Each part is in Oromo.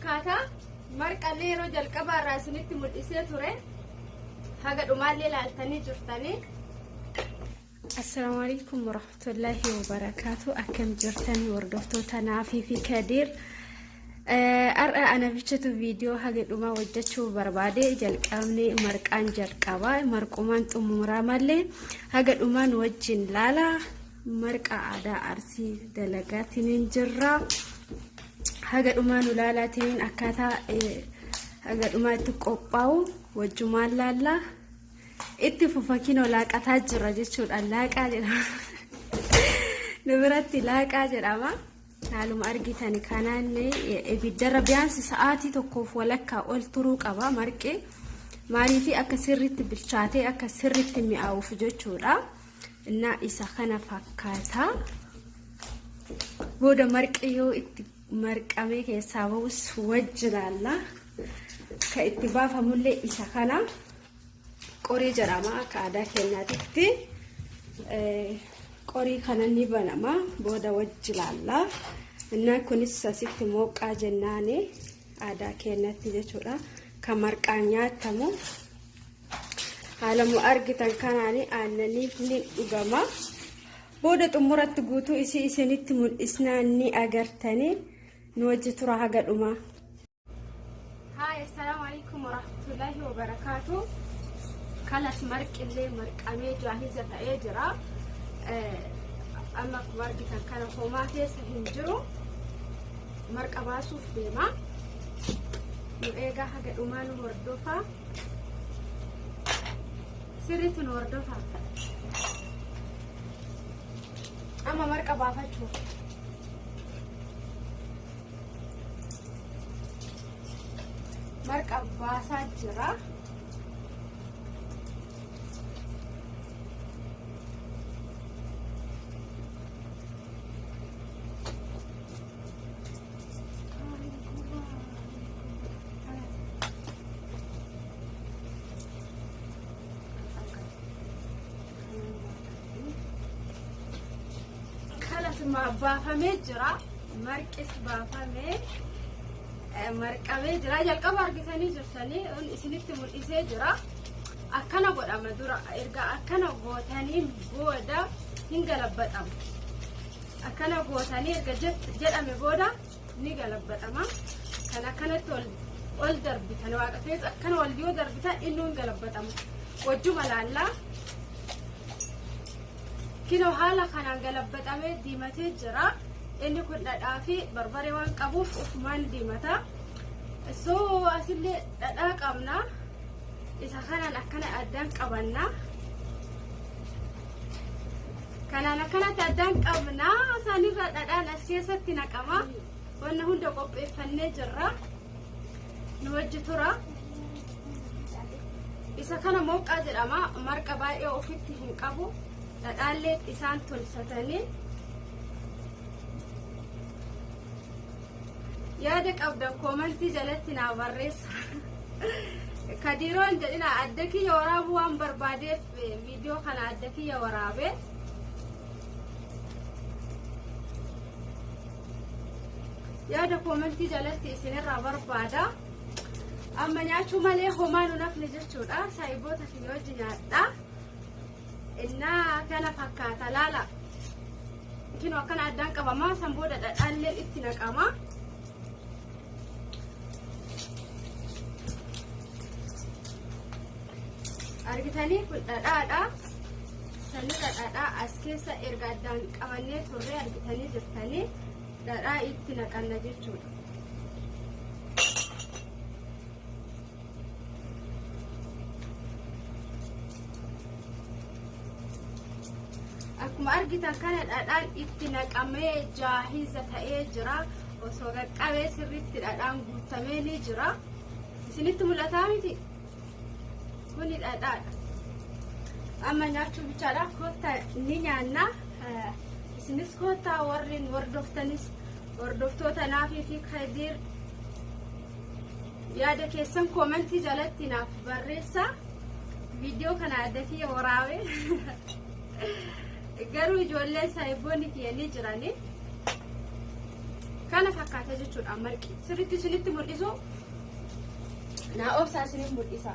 fakkaata. Marqallee yeroo jalqabaa irraa isinitti mul'isee ture. Haga dhumaallee laaltanii jirtanii. Assalaamu alaikum warahmatullaahi wabarakaatu. Akkam jirtan hordoftoota Naafii fi Kadiir. Har'a ana bichatu viidiyoo haga dhumaa hojjechuu barbaade jalqabne marqaan jalqaba marqumaan xumuraa malee haga dhumaan wajjin laala marqa aadaa arsii dalagaatiin jirra. Haga dhumaa nu laalaatiin akkaataa haga dhumaa itti qophaa'u wajjumaan laalla. Itti fufa kinoo laaqataa jira jechuudha. Laaqaa jedhama. Nu biratti laaqaa jedhama. Haaluma argitan kanaan ibiddarra biyaansi sa'aatii tokkoof walakkaa ol turuu qaba marqi. Maaliif akka sirriitti bilchaatee akka sirriitti mi'aawuuf jechuudha. Innaa isa kana fakkaata. Booda marqi yoo itti marqamee keessaa ba'us wajji laalla. Ka itti baafamullee isa kana qorii jedhama akka aadaa keenyaatitti. Qorii kana ni banama booda wajji laalla. Innaa kunis asitti mooqqaa jennaani aadaa keenyatti jechuudha. Kan marqaan nyaatamu. Haaluma argitan kanaan aannaniif ni dhugama. Booda xumuratti guutuu isii isinitti mul'isnaan ni agartanii nu wajji tura haga dhumaa. Haay, assalaamu alaikum warahmatullaahi wabarakaatu. Kalas marqillee marqamee jaahiza ta'ee jira. Amma akkuma argitan kana homaa keessa hin jiru. Marqa baasuuf deema. Nu eegaa haga dhumaa nu hordofaa. Sirriitti nu hordofaa. Amma marqa baafachuuf. Marqa baasaa jira. Kalas baafamee jira. Marqis baafamee marqamee jira. Jalqaba argitanii jirtanii isinitti mul'isee jira. Akkana godhama dura erga akkana gootaniin booda hin galabbaxama. Akkana gootanii erga jedhame booda ni galabbaxama. Kan akkanatti ol ol darbitan waaqa keessa akkana ol yoo darbitan innuu hin galabbaxama. Wajjuma laallaa. Kinoo haala kanaan galabbaxamee diimatee jira. Inni kun dhadhaa fi barbaree waan qabuuf ofumaan diimata. So asillee dhadhaa qabna. Isa kanaan akkana addaan qabanna. Kanaan akkanatti addaan qabna. Isaanirra dhadhaan as keessatti naqama. Wanna hunda qopheeffannee jirra. Nu wajji tura. Isa kana mooqqaa jedhama. Marqa baay'ee ofitti hin qabu. Dhadhaallee isaan tolchatanii. Yaada qabdan koomantii jalatti naa barreessa. Kadiiroon jedhina adda kiyya waraabuu waan barbaadeef viidiyoo kana adda kiyya waraabe. Yaada koomantii jalatti isinirraa barbaada. Amma nyaachuu malee homaa nu nafne jechuudha. Saayiboota kiyya wajji nyaadha. Innaa kana fakkaata laala. Kinoo akkana addaan qabama. San booda dhadhaalleen itti naqama. Argitanii kun dhadhaadha. Sanirra dhadhaa as keessa erga addaan qabannee turre argitanii jirtanii dhadhaa itti naqanna jechuudha. Akkuma argitan kana dhadhaan itti naqamee jaahiza ta'ee jira. Osoo qaqqabee sirriitti dhadhaan guutamee ni jira. Isinitti mul'ataa miti? Kuni dhadhaadha. Amma nyaachuu bichaadha. Koottaa ni nyaanna. Isinis koottaa warri hordoftanis hordoftoota Naafii fi Kadiir yaada keessan koomentii jalatti naaf barreessa. Viidiyoo kana adda kiyya waraabe. Garuu ijoolleen saahiboonni kiyya ni jirani. Kana fakkaata jechuudha marqi. Sirriitti isinitti mul'isu naa obsaa isiniif mul'isa.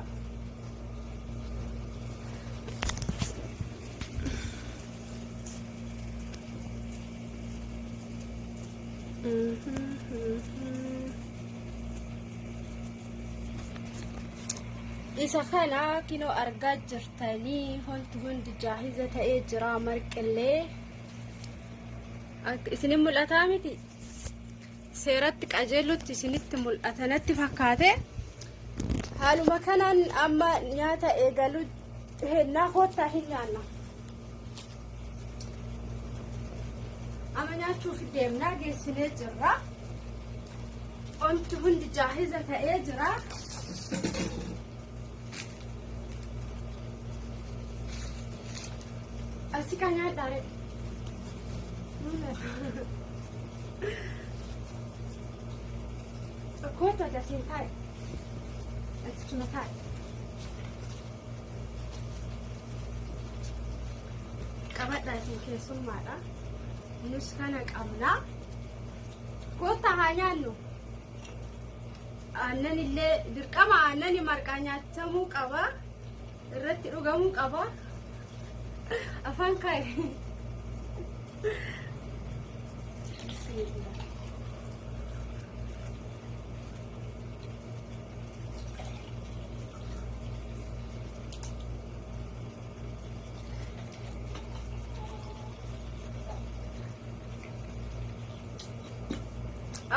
Isa kana kinoo argaa jirtanii wanti hundi jaahiza ta'ee jira marqillee. Isinin mul'ataa miti? Seeratti qajeelutti isinitti mul'ata natti fakkaate. Haaluma kanaan amma nyaata eegalu hennaa koottaa hin nyaanna. Amma nyaachuuf deemnaa geessinee jirra. Wanti hundi jaahiza ta'ee jira. Asi kan nyaadhaa ree. Kootu ati asiin taa'i. Asichuma taa'i. Qabadhaa isin keessummaadha. Nus kana qabna. Koottaa haa nyaannu. Aannan illee dirqama aannani marqaa nyaatamuu qaba. Irratti dhugamuu qaba. Afaan kaa'e.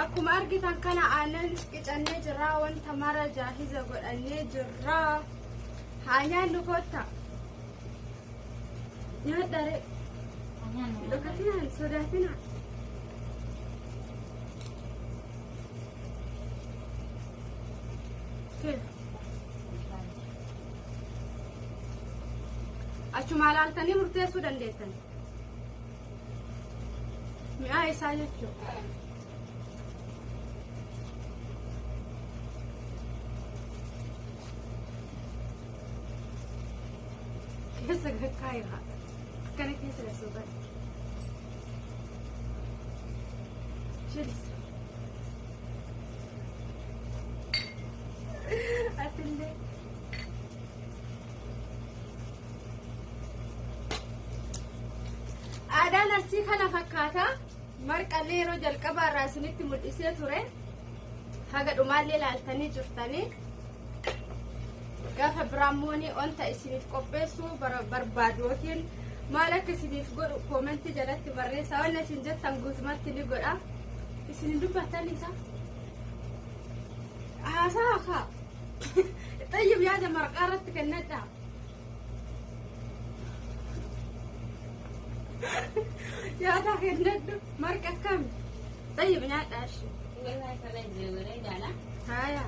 Akkuma argitan kana aannanis qicannee jirra wanta mara jaahiza godhannee jirra. Haa nyaannu koottaa. Nyaadhaa ree. Dhokatinaa hin sodaatinaa. Achuma ilaaltanii murteessuu dandeettan. Mi'aa isaa jechuudha. Keessa gakkaayira. Akkana keessa gasuu bari. Cheers. Atillee. Aadaan Arsii kana fakkaata. Marqallee yeroo jalqabaa irraa isinitti mul'isee ture. Haga dhumaallee ilaaltanii jirtanii. Gaafa biraammoonii wanta isiniif qopheessuu barbaadu yookiin maal akka isiniif godhu koomentii jalatti barreessaa. Wanna isin jettan guutumatti ni godha. Isin hin dubbattan isa. Haasaa kaa. Xayyib yaada marqaa irratti kennadhaa. Yaada kennadhu marqa akkami? Xayyib nyaadhaa ishee. Haaya.